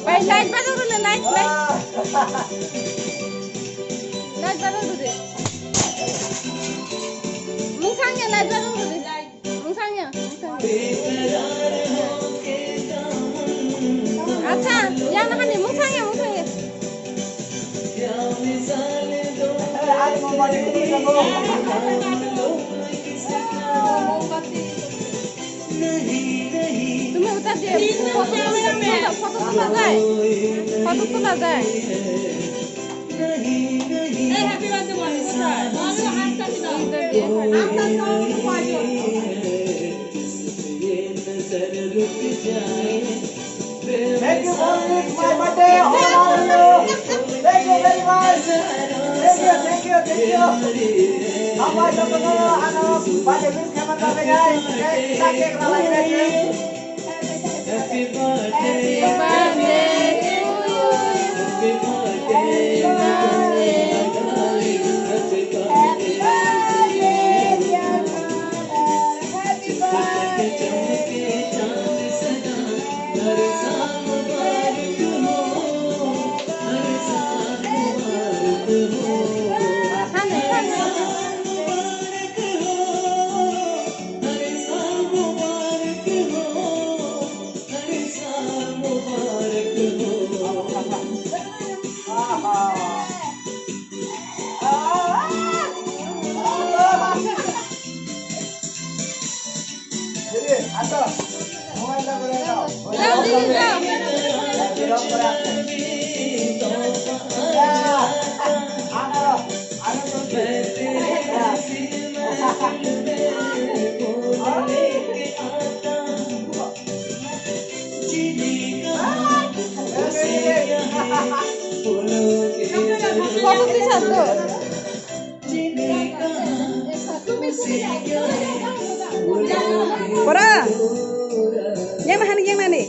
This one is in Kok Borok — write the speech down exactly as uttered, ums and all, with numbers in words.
Bai, light baro rwle, light, light. Light baro rwle. Mungsang ya, light baro rwle. Mungsang ya, mungsang ya. Acha, ya na hani, mungsang ya, mungsang ya. Tumi utar diye, photo tula jai, photo tula jai. Ei, happy birthday, mami, utar. Utar diye. Thank you for this, my birthday. How are you? Thank you very much. Thank you, thank you, thank you. Sampai ketemu, ano, pada wis kapan sampai, guys? Guys, kita cake ralai, guys. Happy birthday to you. Happy birthday to you. Happy birthday to you. Pora. Yang mana, yang mana?